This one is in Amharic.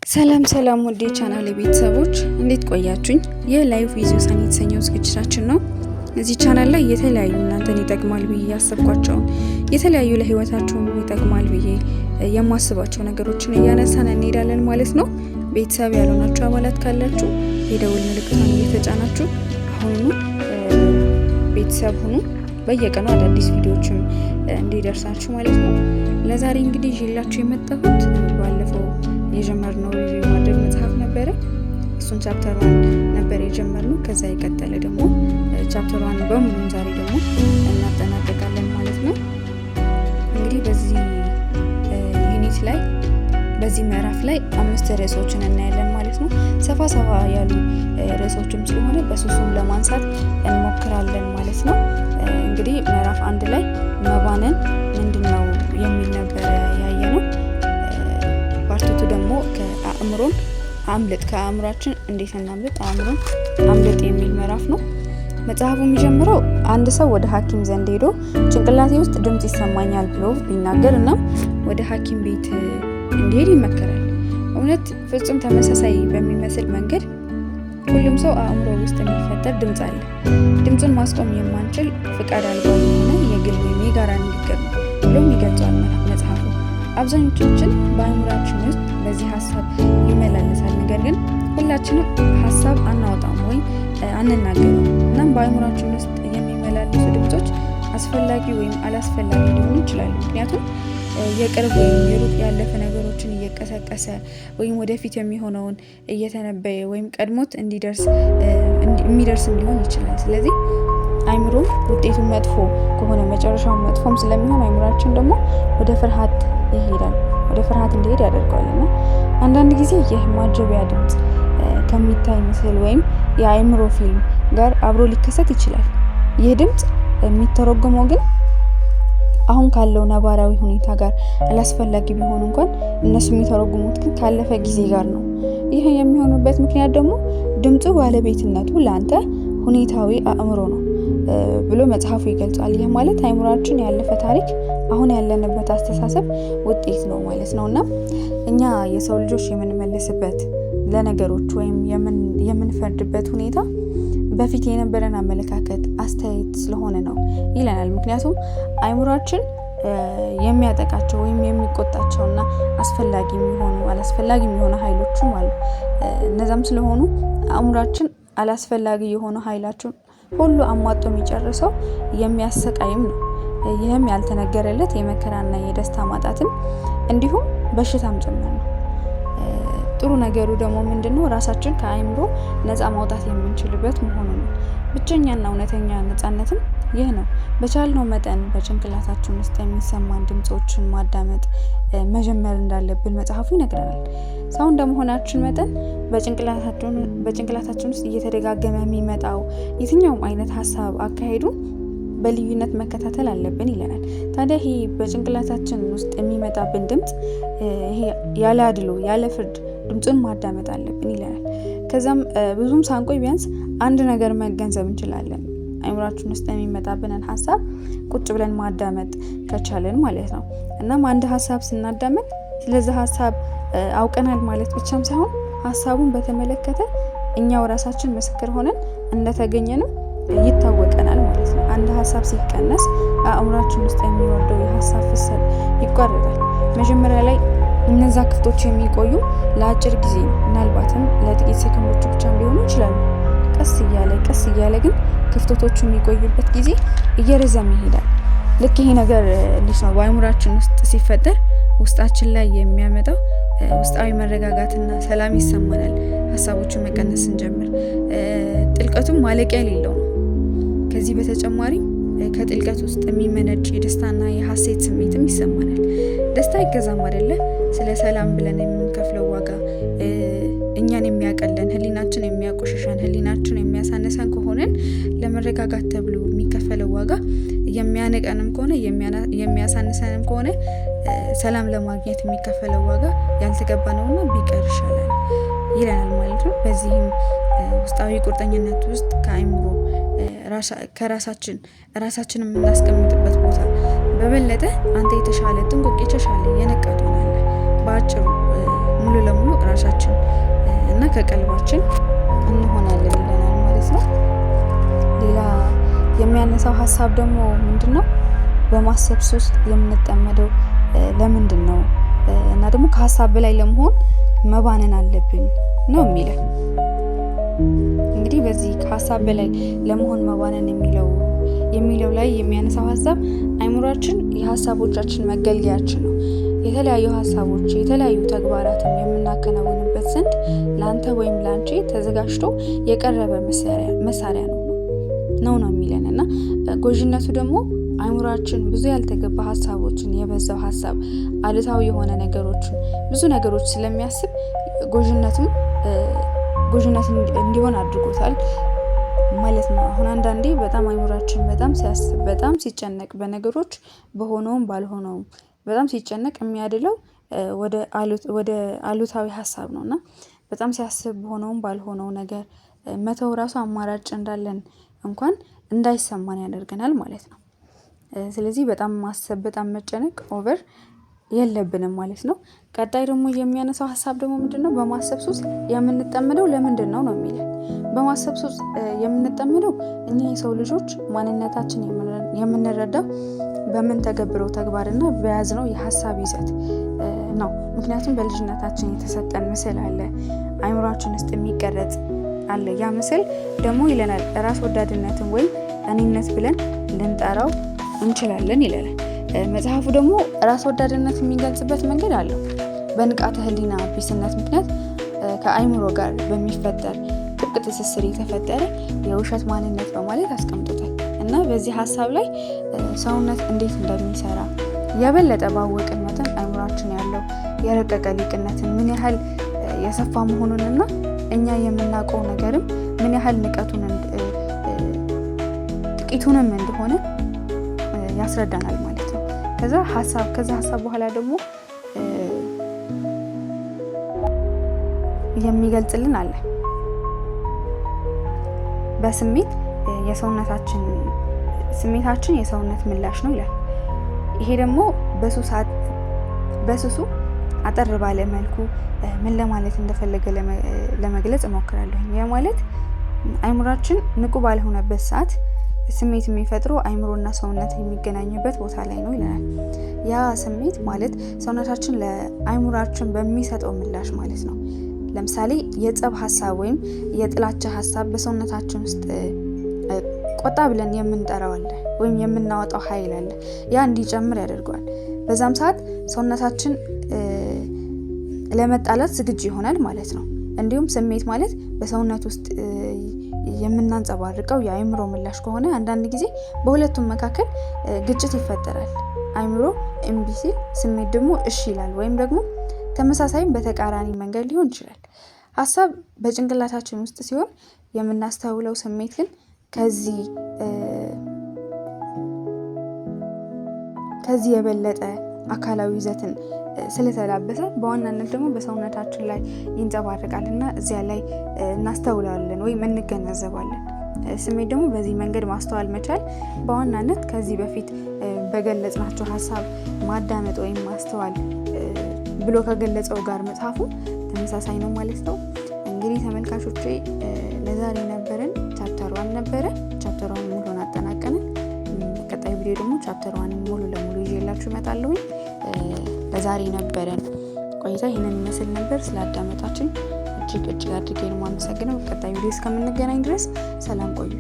ሰላም ሰላም ውድ የቻናል ቤተሰቦች፣ እንዴት ቆያችሁኝ? ይህ Life with ዮሳን የተሰኘው ዝግጅታችን ነው። እዚህ ቻናል ላይ የተለያዩ እናንተን ይጠቅማል ብዬ ያሰብኳቸውን፣ የተለያዩ ለህይወታችሁ ይጠቅማል ብዬ የማስባቸው ነገሮችን እያነሳን እንሄዳለን ማለት ነው። ቤተሰብ ያልሆናችሁ አባላት ካላችሁ የደውል ምልክቷን እየተጫናችሁ አሁኑኑ ቤተሰብ ሁኑ። በየቀኑ አዳዲስ ቪዲዮዎችም እንዲደርሳችሁ ማለት ነው። ለዛሬ እንግዲህ ይዤላችሁ የመጣሁት ባለፈው የጀመርነው review ማድረግ መጽሐፍ ነበረ። እሱን chapter 1 ነበር የጀመርነው። ከዛ የቀጠለ ደግሞ chapter 1 በሙሉም ዛሬ ደግሞ እናጠናቀቃለን ማለት ነው። እንግዲህ በዚህ unit ላይ፣ በዚህ ምዕራፍ ላይ አምስት ርዕሶችን እናያለን ማለት ነው። ሰፋ ሰፋ ያሉ ርዕሶችም ስለሆነ በሶስቱም ለማንሳት እንሞክራለን ማለት ነው። እንግዲህ ምዕራፍ 1 ላይ መባነን ምንድን ነው የሚል ነበረ ያየነው። Part 2 ደግሞ ከአእምሮን አምልጥ፣ ከአእምሯችን እንዴት እናምልጥ፣ አእምሮን አምልጥ የሚል ምዕራፍ ነው። መጽሐፉ የሚጀምረው አንድ ሰው ወደ ሐኪም ዘንድ ሄዶ ጭንቅላቴ ውስጥ ድምጽ ይሰማኛል ብሎ ቢናገር እና ወደ ሐኪም ቤት እንዲሄድ ይመከራል። እውነት ፍጹም ተመሳሳይ በሚመስል መንገድ ሁሉም ሰው አእምሮ ውስጥ የሚፈጠር ድምጽ አለ። ድምፁን ማስቆም የማንችል ፍቃድ አልባ የሆነ የግል ወይም የጋራ ንግግር ነው ብሎም ይገልጸዋል መጽሐፉ። አብዛኞቻችን በአእምሯችን ውስጥ በዚህ ሀሳብ ይመላለሳል። ነገር ግን ሁላችንም ሀሳብ አናወጣም ወይም አንናገርም። እናም በአእምሯችን ውስጥ የሚመላለሱ ድምጾች አስፈላጊ ወይም አላስፈላጊ ሊሆኑ ይችላሉ። ምክንያቱም የቅርብ ወይም የሩቅ ያለፈ ነገሮችን እየቀሰቀሰ ወይም ወደፊት የሚሆነውን እየተነበየ ወይም ቀድሞት እንዲደርስ የሚደርስም ሊሆን ይችላል። ስለዚህ አይምሮ ውጤቱ መጥፎ ከሆነ መጨረሻው መጥፎም ስለሚሆን አይምሯችን ደግሞ ወደ ፍርሃት ይሄዳል፣ ወደ ፍርሃት እንዲሄድ ያደርገዋል። እና አንዳንድ ጊዜ ይህ ማጀቢያ ድምጽ ከሚታይ ምስል ወይም የአእምሮ ፊልም ጋር አብሮ ሊከሰት ይችላል። ይህ ድምጽ የሚተረጎመው ግን አሁን ካለው ነባራዊ ሁኔታ ጋር አላስፈላጊ ቢሆን እንኳን እነሱ የሚተረጉሙት ግን ካለፈ ጊዜ ጋር ነው። ይህ የሚሆንበት ምክንያት ደግሞ ድምፁ ባለቤትነቱ ለአንተ ሁኔታዊ አእምሮ ነው ብሎ መጽሐፉ ይገልጻል። ይህ ማለት አእምሯችን ያለፈ ታሪክ አሁን ያለንበት አስተሳሰብ ውጤት ነው ማለት ነው። እና እኛ የሰው ልጆች የምንመልስበት ለነገሮች ወይም የምንፈርድበት ሁኔታ በፊት የነበረን አመለካከት፣ አስተያየት ስለሆነ ነው ይለናል። ምክንያቱም አእምሯችን የሚያጠቃቸው ወይም የሚቆጣቸውና አስፈላጊ የሚሆኑ አላስፈላጊ የሚሆኑ ኃይሎችም አሉ። እነዛም ስለሆኑ አእምሯችን አላስፈላጊ የሆኑ ኃይላቸውን ሁሉ አሟጦ የሚጨርሰው የሚያሰቃይም ነው። ይህም ያልተነገረለት የመከራና የደስታ ማጣትም እንዲሁም በሽታም ጭምር ነው። ጥሩ ነገሩ ደግሞ ምንድነው? ራሳችን ከአእምሮ ነፃ ማውጣት የምንችልበት መሆኑ ነው። ብቸኛና እውነተኛ ነፃነትም ይህ ነው። በቻልነው መጠን በጭንቅላታችን ውስጥ የሚሰማን ድምጾችን ማዳመጥ መጀመር እንዳለብን መጽሐፉ ይነግረናል። ሰው እንደመሆናችን መጠን በጭንቅላታችን ውስጥ እየተደጋገመ የሚመጣው የትኛውም አይነት ሀሳብ አካሄዱን በልዩነት መከታተል አለብን ይለናል። ታዲያ ይሄ በጭንቅላታችን ውስጥ የሚመጣብን ድምጽ፣ ይሄ ያለ አድሎ ያለ ፍርድ ድምጹን ማዳመጥ አለብን ይለናል። ከዛም ብዙም ሳንቆይ ቢያንስ አንድ ነገር መገንዘብ እንችላለን። አእምሯችን ውስጥ የሚመጣብንን ሀሳብ ቁጭ ብለን ማዳመጥ ከቻልን ማለት ነው። እናም አንድ ሀሳብ ስናዳመጥ ስለዚህ ሀሳብ አውቀናል ማለት ብቻም ሳይሆን ሀሳቡን በተመለከተ እኛው ራሳችን ምስክር ሆነን እንደተገኘንም ይታወቀናል ማለት ነው። አንድ ሀሳብ ሲቀነስ አእምሯችን ውስጥ የሚወርደው የሀሳብ ፍሰት ይቋረጣል። መጀመሪያ ላይ እነዛ ክፍቶች የሚቆዩ ለአጭር ጊዜ ነው። ምናልባትም ለጥቂት ሰከንዶች ብቻም ሊሆኑ ይችላሉ። ቀስ እያለ ቀስ እያለ ግን ክፍተቶቹ የሚቆዩበት ጊዜ እየረዘመ ይሄዳል። ልክ ይሄ ነገር እንዴት ነው፣ በአእምሯችን ውስጥ ሲፈጠር ውስጣችን ላይ የሚያመጣው ውስጣዊ መረጋጋትና ሰላም ይሰማናል። ሀሳቦቹን መቀነስ ስንጀምር ጥልቀቱም ማለቂያ የሌለው ነው። ከዚህ በተጨማሪም ከጥልቀት ውስጥ የሚመነጭ የደስታና የሀሴት ስሜትም ይሰማናል። ደስታ አይገዛም አይደለ? ስለ ሰላም ብለን የምንከፍለው ዋጋ እኛን የሚያቀለን፣ ህሊናችን የሚያቆሽሸን፣ ህሊናችን የሚያሳንሰን ከሆነን፣ ለመረጋጋት ተብሎ የሚከፈለው ዋጋ የሚያንቀንም ከሆነ፣ የሚያሳንሰንም ከሆነ፣ ሰላም ለማግኘት የሚከፈለው ዋጋ ያልተገባ ነውና ቢቀር ይሻላል ይለናል ማለት ነው። በዚህም ውስጣዊ ቁርጠኝነት ውስጥ ከአይምሮ ከራሳችን ራሳችን የምናስቀምጥበት ቦታ በበለጠ አንተ የተሻለ ጥንቁቅ፣ የተሻለ የነቃ ትሆናለህ። በአጭሩ ሙሉ ለሙሉ ራሳችን ከቀልባችን እንሆናለን ይለናል ማለት ነው። ሌላ የሚያነሳው ሀሳብ ደግሞ ምንድን ነው? በማሰብ ሱስ የምንጠመደው ለምንድን ነው? እና ደግሞ ከሀሳብ በላይ ለመሆን መባነን አለብን ነው የሚለን። እንግዲህ በዚህ ከሀሳብ በላይ ለመሆን መባነን የሚለው ላይ የሚያነሳው ሀሳብ አይምሯችን የሀሳቦቻችን መገልገያችን ነው። የተለያዩ ሀሳቦች፣ የተለያዩ ተግባራትን የምናከናውንበት ዘንድ ለአንተ ወይም ለአንቺ ተዘጋጅቶ የቀረበ መሳሪያ ነው የሚለን። እና ጎጂነቱ ደግሞ አይምሯችን ብዙ ያልተገባ ሀሳቦችን፣ የበዛው ሀሳብ፣ አሉታዊ የሆነ ነገሮችን፣ ብዙ ነገሮች ስለሚያስብ ጎጂነትም ጎጂነት እንዲሆን አድርጎታል ማለት ነው። አሁን አንዳንዴ በጣም አይምሯችን በጣም ሲያስብ፣ በጣም ሲጨነቅ፣ በነገሮች በሆነውም ባልሆነውም በጣም ሲጨነቅ የሚያድለው ወደ አሉታዊ ሀሳብ ነው። እና በጣም ሲያስብ በሆነውም ባልሆነው ነገር መተው ራሱ አማራጭ እንዳለን እንኳን እንዳይሰማን ያደርገናል ማለት ነው። ስለዚህ በጣም ማሰብ፣ በጣም መጨነቅ over የለብንም ማለት ነው። ቀጣይ ደግሞ የሚያነሳው ሀሳብ ደግሞ ምንድነው? በማሰብ ሱስ የምንጠመደው ለምንድን ነው ነው የሚለን። በማሰብ ሱስ የምንጠመደው እኛ የሰው ልጆች ማንነታችን የምንረዳው በምንተገብረው ተግባርና በያዝነው የሀሳብ ይዘት ነው። ምክንያቱም በልጅነታችን የተሰጠን ምስል አለ፣ አይምሯችን ውስጥ የሚቀረጽ አለ። ያ ምስል ደግሞ ይለናል ራስ ወዳድነትን ወይም እኔነት ብለን ልንጠራው እንችላለን ይለናል። መጽሐፉ ደግሞ ራስ ወዳድነት የሚገልጽበት መንገድ አለው። በንቃተ ህሊና ቢስነት ምክንያት ከአይምሮ ጋር በሚፈጠር ጥብቅ ትስስር የተፈጠረ የውሸት ማንነት በማለት አስቀምጦታል። እና በዚህ ሀሳብ ላይ ሰውነት እንዴት እንደሚሰራ የበለጠ ባወቅን መጠን አይምሯችን ያለው የረቀቀ ሊቅነትን ምን ያህል የሰፋ መሆኑንና እኛ የምናውቀው ነገርም ምን ያህል ንቀቱን ጥቂቱንም እንደሆነ ያስረዳናል ማለት ነው። ከዛ ሀሳብ በኋላ ደግሞ የሚገልጽልን አለ። በስሜት የሰውነታችን ስሜታችን የሰውነት ምላሽ ነው ይላል። ይሄ ደግሞ በሱሱ አጠር ባለ መልኩ ምን ለማለት እንደፈለገ ለመግለጽ እሞክራለሁ። ያ ማለት አይምሯችን ንቁ ባልሆነበት ሰዓት ስሜት የሚፈጥረው አይምሮና ሰውነት የሚገናኙበት ቦታ ላይ ነው ይለናል። ያ ስሜት ማለት ሰውነታችን ለአይምሯችን በሚሰጠው ምላሽ ማለት ነው። ለምሳሌ የጸብ ሀሳብ ወይም የጥላቻ ሀሳብ በሰውነታችን ውስጥ ቆጣ ብለን የምንጠራው አለ ወይም የምናወጣው ኃይል አለ። ያ እንዲጨምር ያደርገዋል። በዛም ሰዓት ሰውነታችን ለመጣላት ዝግጁ ይሆናል ማለት ነው። እንዲሁም ስሜት ማለት በሰውነት ውስጥ የምናንጸባርቀው የአእምሮ ምላሽ ከሆነ አንዳንድ ጊዜ በሁለቱም መካከል ግጭት ይፈጠራል። አእምሮ እምቢ ሲል ስሜት ደግሞ እሺ ይላል፣ ወይም ደግሞ ተመሳሳይም በተቃራኒ መንገድ ሊሆን ይችላል። ሀሳብ በጭንቅላታችን ውስጥ ሲሆን የምናስተውለው ስሜት ግን ከዚህ የበለጠ አካላዊ ይዘትን ስለተላበሰ በዋናነት ደግሞ በሰውነታችን ላይ ይንጸባረቃል እና እዚያ ላይ እናስተውላለን ወይም እንገነዘባለን። ስሜት ደግሞ በዚህ መንገድ ማስተዋል መቻል በዋናነት ከዚህ በፊት በገለጽናቸው ሀሳብ ማዳመጥ ወይም ማስተዋል ብሎ ከገለጸው ጋር መጽሐፉ ተመሳሳይ ነው ማለት ነው። እንግዲህ ተመልካቾቼ ለዛሬ ነበረን chapter 1 ነበረ። Chapter 1 ሙሉን አጠናቀንን። ቀጣይ ቪዲዮ ደግሞ chapter 1 ሙሉ ለሙሉ ይዤላችሁ እመጣለሁኝ። ለዛሬ ነበረን ቆይታ ይህንን ይመስል ነበር። ስላዳመጣችን እጅግ እጅግ አድርጌ ነው የማመሰግነው። ቀጣይ ቪዲዮ እስከምንገናኝ ድረስ ሰላም ቆዩ።